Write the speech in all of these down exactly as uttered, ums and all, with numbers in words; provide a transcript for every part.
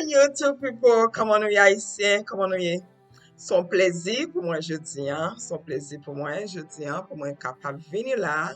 YouTube people, kòman nou ye Ayisyen? Kòman nou ye? Se yon plezi pou mwen jodi a, se yon plezi pou mwen jodi a, pou mwen kapab vini la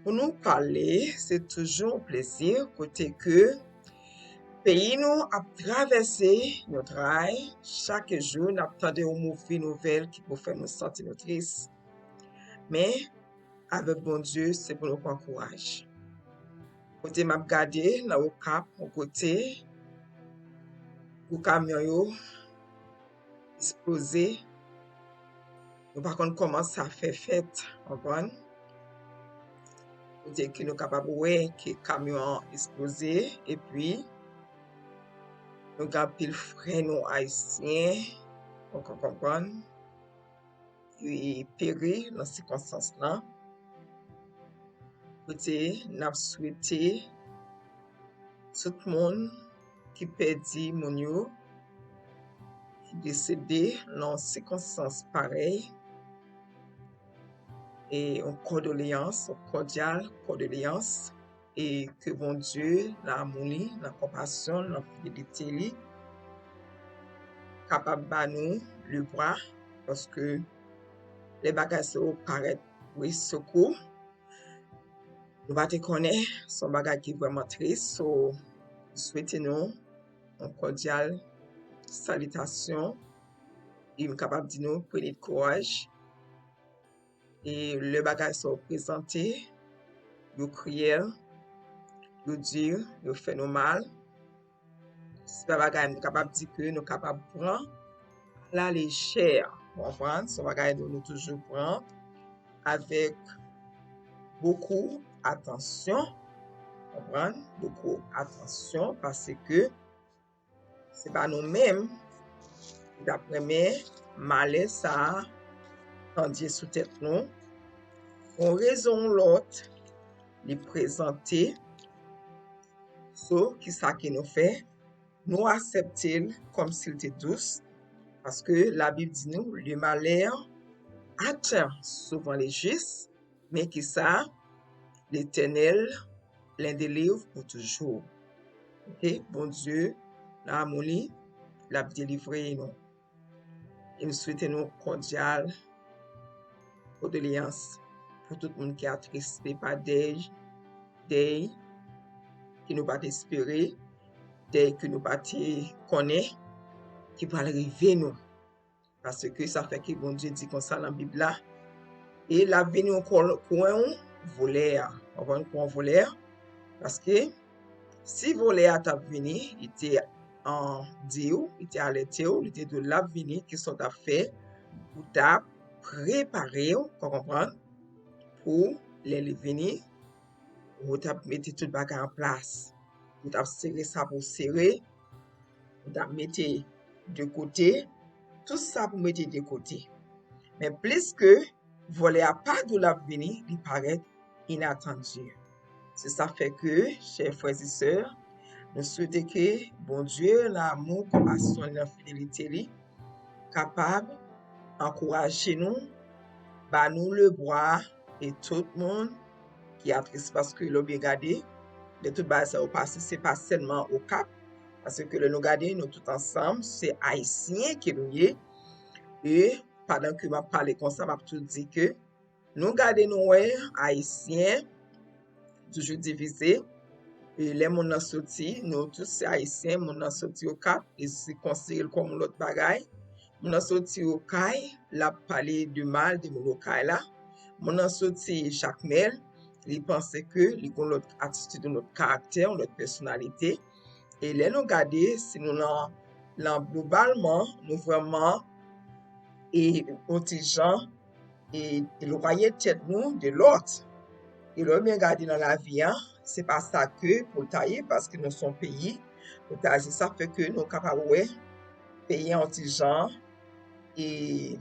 pou nou pale. Se toujou yon plezi kote ke peyi nou ap travèse yon tray. Chak jou n ap tande yon move nouvèl ki pou fè nou santi nou tris. Men, avèk Bondye, se pou nou pran kouraj. Kote m ap gade nan Okap, yon kote gwo kamyon yo esploze. Nou pa konn kòman sa fè fèt, konprann? Kote ke nou kapab wè ke kamyon an esploze, epi nou gen anpil frè nou ayisyen, nou ka konprann, ki peri nan sikonstans lan. Kote n ap swete tout moun ki pèdi moun yo, ki desede nan sikonstans parèy, e yon kondoleyans, yon kòdyal kondoleyans, e ke Bondye, nan amou li, nan konpasyon, nan fidelite li, kapab ba nou lebra, paske lè bagay sa yo parèt, wi, sekou, nou pa te konnen, se yon bagay ki vrèman tris. So, m swete nou yon kòdyal salitasyon, e m kapab di nou, prenn kouraj. E lè bagay sa yo prezante, yo kriyèl, yo di, yo fè nou mal, se pa bagay nou kapab di ke nou kapab pran a la lejè. Ou konprann? Se yon bagay nou, nou toujou pran avèk bokou atansyon. Konprann? Bokou atansyon, paske se pa nou menm ki t ap renmen malè sa a pandye sou tèt nou. Yon rezon ou lòt, li prezante. So, kisa ke nou fè? Nou aksepte l kòmsi l te dous, paske Labib di nou, le malheur atteint souvent les justes, men kisa? L'Éternel les délivre pour toujours. Ok? Bondye, nan amou li, l ap delivre nou. E m swete nou kòdyal kondoleyans pou tout moun ki atriste pa dèy, dèy ke nou pa t espere, dèy ke nou pa te konnen ki pral rive nou. Paske sa fè ke Bondye di konsa nan Bib la, e l ap vini ankò kou yon vòlè, w konprann, kou yon vòlè, paske si vòlè a t ap vini, li te an, di w, li te alète w, li te di w l ap vini, kisa w t ap fè? Ou t ap prepare w, w konprann, pou lè li vini, ou t ap mete tout bagay an plas. Ou t ap sere sa pou w sere, ou t ap mete de kote, tout sa pou mete de kote. Men plis ke vòlè a pa di w l ap vini, li parèt inatandi. Se sa fè ke, chè frè e sè, nou swete ke Bondye, nan amou, konpasyon li, nan fidelite li, kapab ankouraje nou, ba nou lebra, e tout moun ki atris, paske lè w byen gade, lè tout bagay sa yo pase, se pa sèlman Okap, paske lè nou gade, nou tout ansanm, se Ayisyen ke nou ye, e pandan ke m ap pale konsa, m ap tou di ke nou gade, nou wè, Ayisyen toujou divize. E lè moun nan soti, nou tout se Ayisyen, moun nan soti Okap, li konsidere l kòm yon lòt bagay. Moun nan soti Okay, l ap pale de mal de moun Okay la. Moun nan soti Jakmèl, li panse ke li gen yon lòt atitid, yon lòt karaktè, yon lòt pèsonalite. E lè nou gade, si nou nan, nan globalman, nou vrèman, e, yon ti jan, e, elwaye tèt nou de lòt. E lè w byen gade nan lavi a, se pa sa ke pou l ta ye, paske nou se yon peyi, pou ta di sa fè ke nou kapab wè peyi a yon ti jan, e,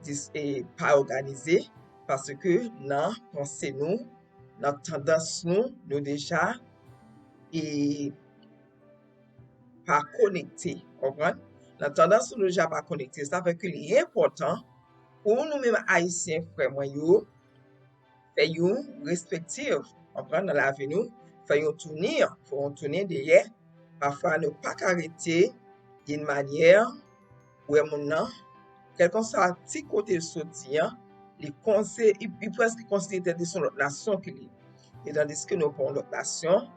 dis-, e, pa òganize, paske nan panse nou, nan tandans nou, nou deja, e, pa konekte, konprann? Nan tandans nou deja pa konekte, sa fè ke li enpòtan pou nou menm Ayisyen, frè mwen yo, fè yon respektiv, konprann, nan lavi nou, fè yon tounen, fè yon tounen dèyè, Pafwa nou pa ka rete yon manyè, wè moun nan, kèlkanswa ti kote l soti an, li konse, li, li prèske konsidere tèt li se yon lòt nasyon ke li ye. E tandiske nou pa yon lòt nasyon,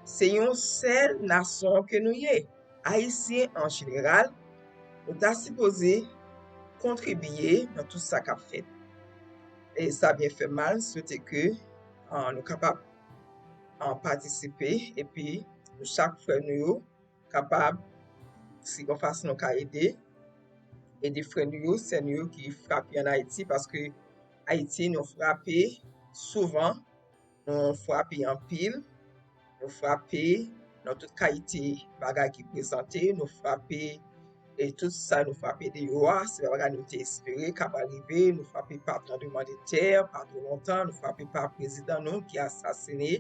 se yon sèl nasyon ke nou ye. Ayisyen an jeneral, nou ta sipoze kontribye nan tout sa k ap fèt. E sa byen fè mal, swete ke, ah, nou kapab, ah, patisipe, epi nou chak frè nou yo kapab, si gon fason nou ka ede, ede frè nou yo, sè nou yo ki frape ann Ayiti, paske Ayiti nou frape souvan, nou frape anpil, nou frape nan tout kalite bagay ki prezante, nou frape, e tout sa nou frape deyò a, se pa bagay nou te espere k ap rive, nou frape pa tranblemanntè, pa twò lontan, nou frape pa prezidan nou ki asasine.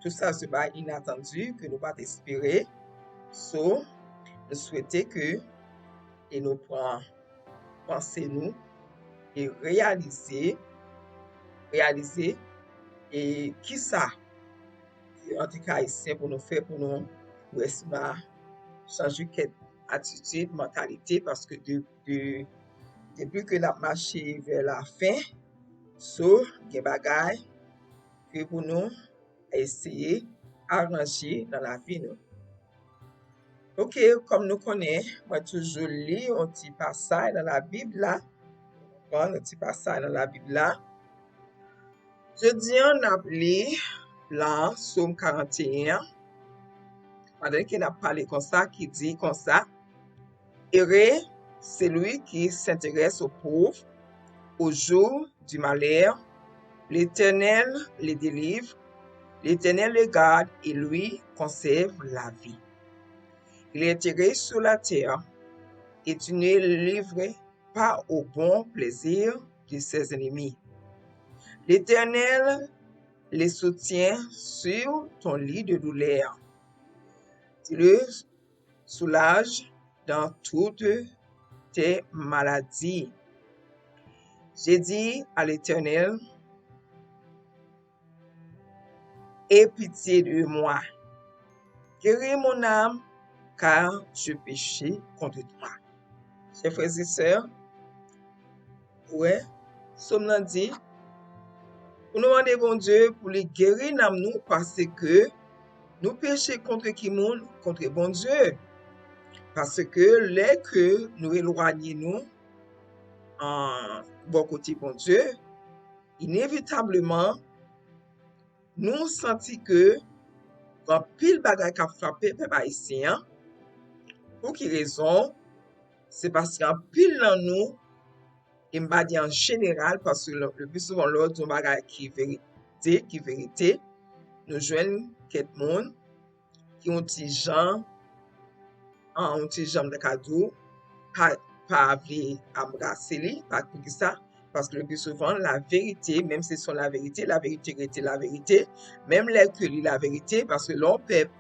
Tout sa se bagay inatandi ke nou pa t espere. So, nou swete ke, e nou pran panse nou e reyalize, reyalize, e kisa, antanke Ayisyen, pou nou fè, pou nou wè si nou a chanje kèk atitid, mantalite, paske de, de, depi ke n ap mache vè lafen, so, gen bagay ke pou nou eseye aranje nan lavi nou. Ok, kòm nou konnen, mwen toujou li yon ti pasaj nan Labib la. Pran yon ti pasaj nan Labib la. Jodi a, n ap li lan Sòm karannteyen an. Pandan ke n ap pale konsa, ki di konsa, Heureux celui qui s'intéresse aux pauvres au jour du malheur, l'Éternel le délivre, l'Éternel le garde et lui conserve la vie. Il est heureux sur la terre et tu ne livres pas au bon plaisir de ses ennemis. L'Éternel le soutient sur ton lit de douleur. Tu le soulages dans toutes tes maladies. J'ai dit à l'Éternel, aie pitié de moi. Guéris mon âme, car je péchais contre toi. Chè frè e sè, wè, Sòm nan di, pou nou mande Bondye pou li geri nanm nou, paske nou peche kont ki moun? Kont Bondye. Paske lè ke nou elwanye nou, an, bò kote Bondye, inevitableman, nou santi ke gen anpil bagay k ap frape pèp ayisyen an. Pou ki rezon? Se paske anpil nan nou, e m pa di an jeneral, paske le, le pli souvan lè w di yon bagay ki verite, ki verite, nou jwenn kèk moun ki yon ti jan, an, yon ti jan, m ta ka di w, pa, pa vle anbrase li, pa, poukisa? Paske le pli souvan, laverite, menm si se yon laverite, laverite rete laverite, menm lè ke li laverite, paske lè yon pèp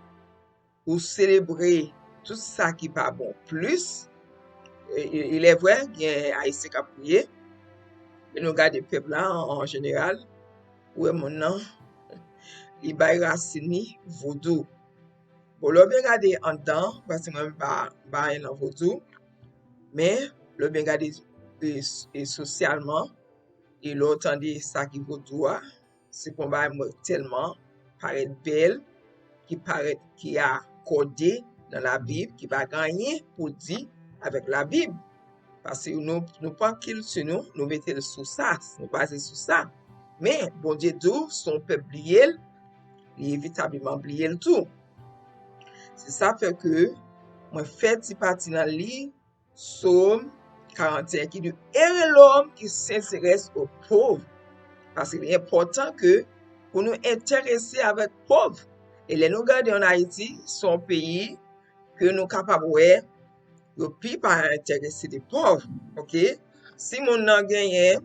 ou selebre tout sa ki pa bon plis, e, e, il est vrai, gen Ayisyen k ap kriye, men nou gade pèp la an, an jeneral, ou wè moun nan, li bay rasin li vodou. Bon, lè w byen gade anndan, paske mwen m pa, m pa anyen nan vodou, men lè w byen gade, e, e sosyalman, e lè w tande sa ki vodou a, se pa yon bagay mwen tèlman parèt bèl, ki parèt, ki akòde nan Labib, ki pa gen anyen pou di avèk Labib. Paske nou, nou pran kilti nou, nou mete l sou sa, nou baze sou sa. Men, Bondye di w, si yon pèp bliye l, li inevitableman bliye l tou. Se sa fè ke mwen fè ti pati nan li, Sòm karannteyen ki di, Heureux l'homme qui s'intéresse aux pauvres. Paske li enpòtan ke pou nou enterese avèk pòv. E lè nou gade ann Ayiti, se yon peyi ke nou kapab wè yo pi pa enterese de pòv, oke? Si moun nan genyen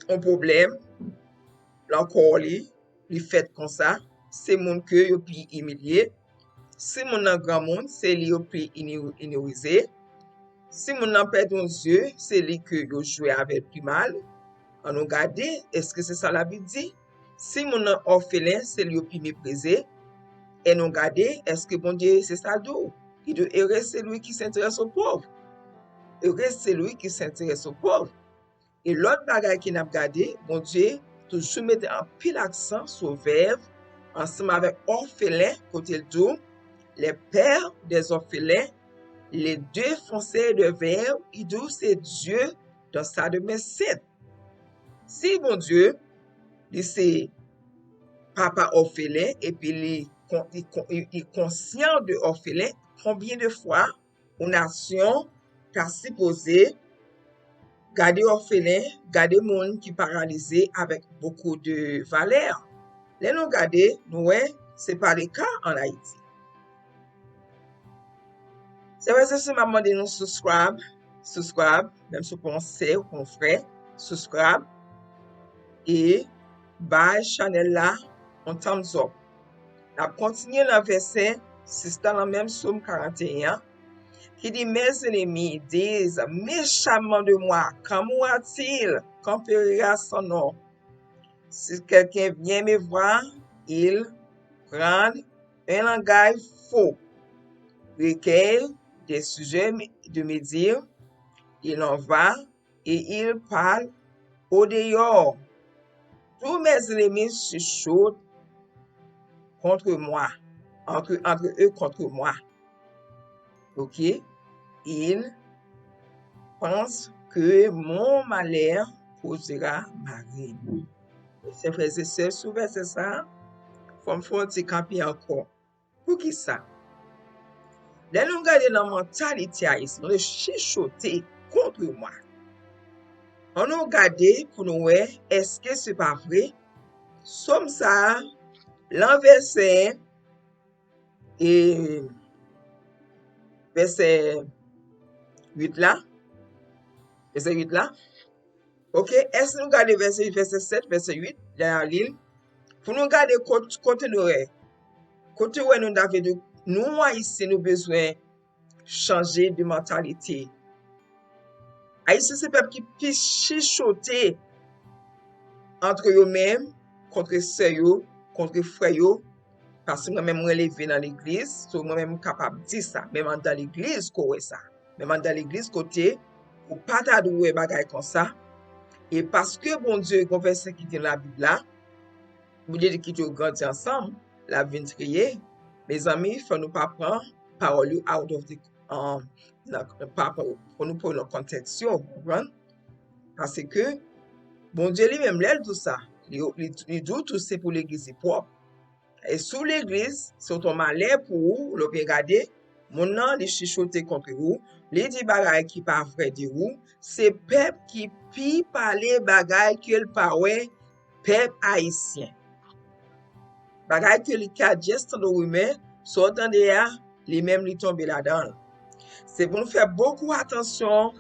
yon pwoblèm lan kò li, li fèt konsa, se moun ke yo pi imilye. Si moun nan granmoun, se li yo pi ini-, inirize. Si moun nan pèdi yon zye, se li ke yo jwe avè l pi mal. Ann nou gade, èske se sa Labib di? Si moun nan òfelen, se li yo pi meprize. E nou gade, èske Bondye se sa l di w? Li di w, heureux celui qui s'intéresse aux pauvres. Heureux celui qui s'intéresse aux pauvres. E lòt bagay ke n ap gade, Bondye toujou mete anpil aksan sou vèv ansanm avèk òfelen, kote l di w, les pères des orphelins, les défenseurs des veuves, li di w se Dye dans sa demeure sainte. Si Bondye, li se papa òfelen, epi li, kon- li, kon- li, li konsyan de òfelen, konbyen de fwa yon nasyon ta sipoze gade òfelen, gade moun ki paralize avèk bokou de valè? Lè nou gade, nou wè, se pa le ka an Ayiti. Sè frè e sè, m ap mande nou subscribe, subscribe, menm si w pa yon sè ou pa yon frè, subscribe, e bay chanèl la yon thumbs up. N ap kontinye nan vèsè sis la, nan menm Sòm karannteyen an, ki di, Mes ennemis disent méchamment de moi, qu'en mourra-t-il? Quand périra son nom? Si quelqu'un vient me voir, il prend un langage faux, recueille des sujets de me dire, il en va et il parle au dehors. Tous mes ennemis chuchotent contre moi, entre, entre eux contre moi. Ok? Ils pensent que mon malheur causera ma ruine. Sè frè e sè, sou vèsè sa, fò m fè yon ti kanpe ankò. Poukisa? Lè nou gade nan mantalite ayisyen, nou chichote contre moi. Ann nou gade pou nou wè, èske se pa vre? Sòm sa a, lan vèsè, e, vèsè uit la, vèsè uit la, ok, èske nou gade vèsè uit, vèsè sèt, vèsè uit, lè n ap li l, pou nou gade kot-, kote nou wè, kote wè nou ta vle di, nou Ayisyen, nou bezwen chanje de mantalite. Ayisyen se pèp ki pi chichote antre yo menm, kontre sè yo, kontre frè yo, paske mwen menm mwen leve nan legliz, so mwen menm m kapab di sa, menm anndan legliz ko wè sa. Menm anndan legliz kote ou pa ta dwe wè bagay konsa. E paske Bondye gen vèsè ki gen Labib la, Bondye di kite yo grandi ansanm, l ap vin triye. Mezanmi, fò nou pa pran pawòl yo out of the, um, nan, pa, pa, fò nou pran nan kontèks yo, ou konprann? Paske Bondye li menm, lè l di w sa, li, li, li di w tou se pou legliz li pwòp. E si w legliz, se yon malè pou ou, lè w byen gade, moun nan, li chichote kont ou, li di bagay ki pa vre de ou, se pèp ki pi pale bagay ke l pa wè, pèp ayisyen. Bagay ke li ka just tande rimè, sa w tande a, li menm li tonbe ladan l. Se pou nou fè bokou atansyon,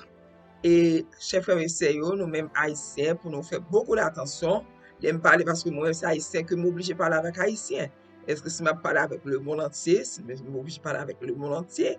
e chè frè e sè yo, nou menm ayisyen, pou nou fè bokou atansyon lè m pale, paske mwen menm se ayisyen ke m oblije pale avèk ayisyen. Èske si m ap pale avèk lemonn antye, si m, m oblije pale avèk lemonn antye?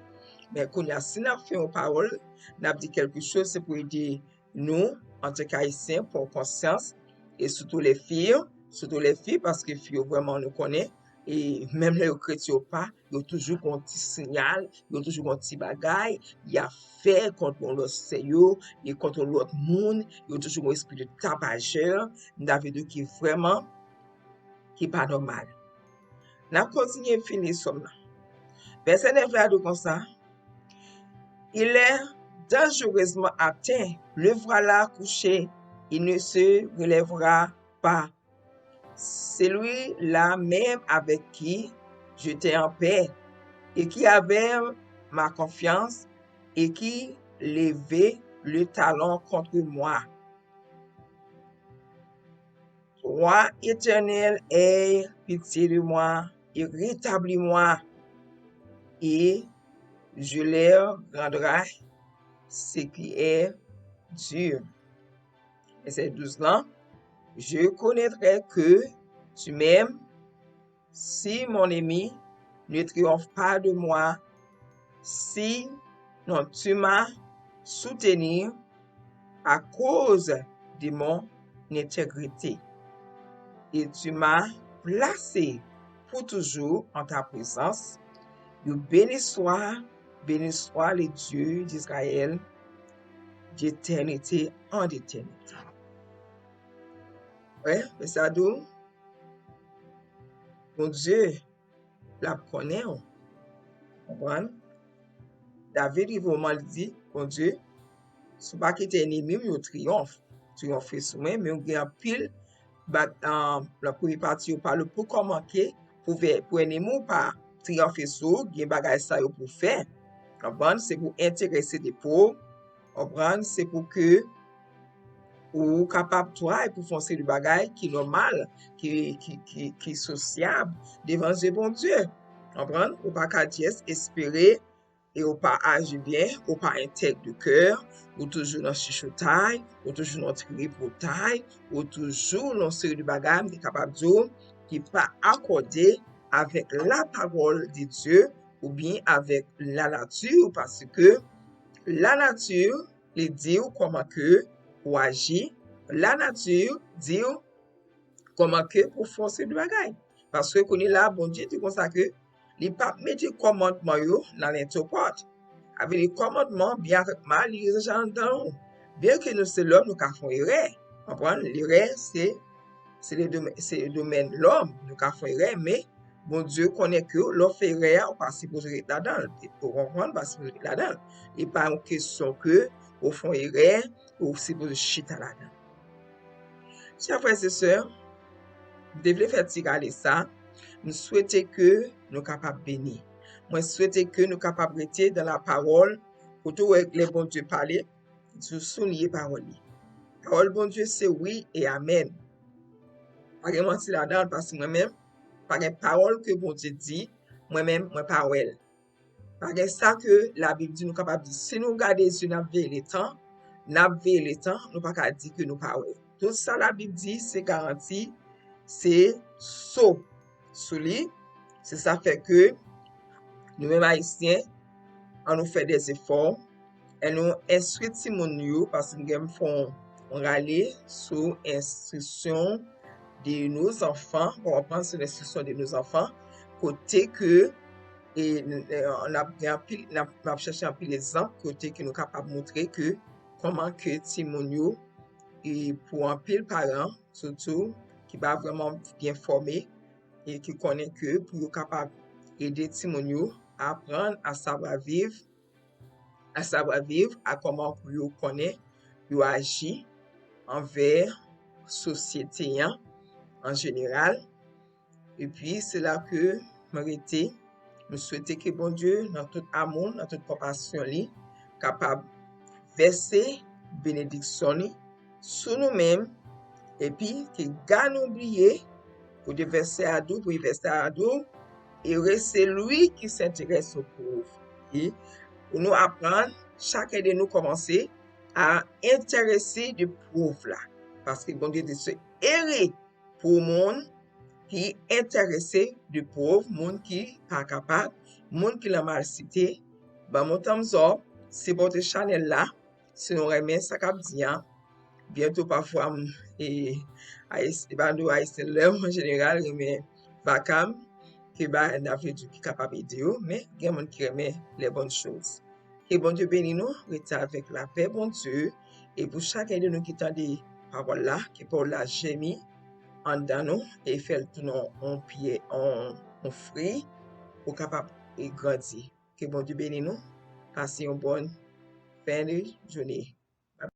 Men kounye a, si n ap fè yon pawòl, n ap di kèlke choz, se pou ede nou, antanke ayisyen, pran konsyans, e sitou lè fi, sitou lè fi, paske fi yo vrèman nou konnen, e menm lè yo kretyen ou pa, yo toujou gon ti siyal, yo toujou gon ti bagay, y ap fè kont yon lòt sè yo, e kont yon lòt moun, yo toujou gon espri de tapajè, m ta vle di ki vrèman, ki pa nòmal. N ap kontinye fini sòm nan. Vèsè nèf la di konsa, Il est dangereusement atteint, le voilà couché, il ne se relèvera pas. Celui-là même avec qui j'étais en paix, et qui avait ma confiance, et qui levait le talon contre moi. Roi éternel, aie pitié de moi et rétablis-moi, et je leur rendrai ce qui est dû. Vèsè douz lan, Je connaîtrai que tu m'aimes si mon ennemi ne triomphe pas de moi, si non tu m'as soutenu à cause de mon intégrité, et tu m'as placé pour toujours en ta présence. Yo, béni soit, béni soit le Dieu d'Israël, d'éternité en éternité. Wè, men sa di w, Bondye, l ap konnen w. Konprann? David rive moman li di, Bondye, si w pa kite enemi m yo triyonf, triyonfe sou mwen, men w gen anpil bat, nan premye pati, yo pale pou kòman ke pou vè, pou enemi w pa triyonfe sou ou, gen bagay sa yo pou fè. Konprann? Se pou enterese de po w. Konprann? Se pou ke ou kapab try pou fè yon seri de bagay ki nòmal, ki, ki, ki, ki sosyab devan zye Bondye. Konprann? Ou pa ka just espere e ou pa aji byen, ou pa entèg de kè, ou toujou nan chichotay, ou toujou nan tripotay, ou toujou nan seri de bagay, m te kapab di w, ki pa akòde avèk la pawòl de Dye oubyen avèk la nati, paske la nati, li di w kòman ke ou aji, la nati di w kòman ke pou fè yon seri de bagay. Paske kounye la, Bondye di konsa ke li p ap mete kòmandman yo nan lentopòt. Sa vle di kòmandman, byen avèk mal, li deja anndan ou. Byen ke nou se lòm, nou ka fè yon erè. Konprann? Erè, se, se le domè-, se domèn lòm, nou ka fè yon erè, men Bondye konnen ke lè w fè erè a, ou pa sipoze ret ladan l. Ou konprann? Ou pa sipoze ret ladan l. E pa yon kesyon ke ou fè yon erè, ou sipoze chita ladan l. Chè frè e sè, m te vle fè ti rale sa. M swete ke nou kapab beni. Mwen swete ke nou kapab rete dans la parole, kote w wè lè Bondye pale, di w souliye pawòl li. Pawòl Bondye se wi e amèn. Pa gen manti ladan l, paske mwen menm, pa gen pawòl ke Bondye di, mwen menm, mwen pa wè l. Pa gen sa ke Labib di nou kapab di. Si nou gade zye n ap veye letan, n ap veye letan, nou pa ka di ke nou pa wè. Tout sa Labib di, se garanti, se so sou li. Se sa fè ke nou menm Ayisyen, ann nou fè dè efò, ann nou enstwi timoun yo, paske m gen m fè yon rale sou enstriksyon de nos enfants, pou konprann sou l'instruction de nos enfants, kote ke, e, n-, e, n ap gen anpil, n ap, n ap chèche anpil egzanp, kote ke nou kapab montre ke kòman ke timoun yo, e pou anpil paran, sitou, ki pa vrèman byen fòme, e ki konnen ke pou yo kapab ede timoun yo aprann à savoir vivre, à savoir vivre, a kòman pou yo konnen yo aji anvè sosyete an an jeneral. Epi, se la ke mwen rete. Mwen swete ke Bondye, nan tout amou, nan tout konpasyon li, kapab vèse benediksyon li sou nou menm, epi ke ga nou bliye, kote vèsè a di w, pou vèsè a di w, heureux celui qui s'intéresse aux pauvres. E pou nou aprann, chak de nou kòmanse a enterese de pov la. Paske Bondye di se ere pou moun ki enterese de pov, moun ki pa kapab, moun ki nan malsite. Ban m yon thumbs up, sipòte chanèl la, si nou renmen sa k ap di a. Byento pafwa m, e, Ayis-, e pa nou Ayisyen lè m an jeneral renmen vakam, ke ba n ap vle di ki kapab ede yo, men gen moun ki renmen les bonnes choses. Ke Bondye beni nou, rete avèk lapè Bondye, e pou chak de nou ki tande pawòl la, ke pawòl la jèmi anndan nou, e fè l tounen yon pyè, yon, yon fwi, pou kapab, e, grandi. Ke Bondye beni nou, pase yon bòn fen de jounen.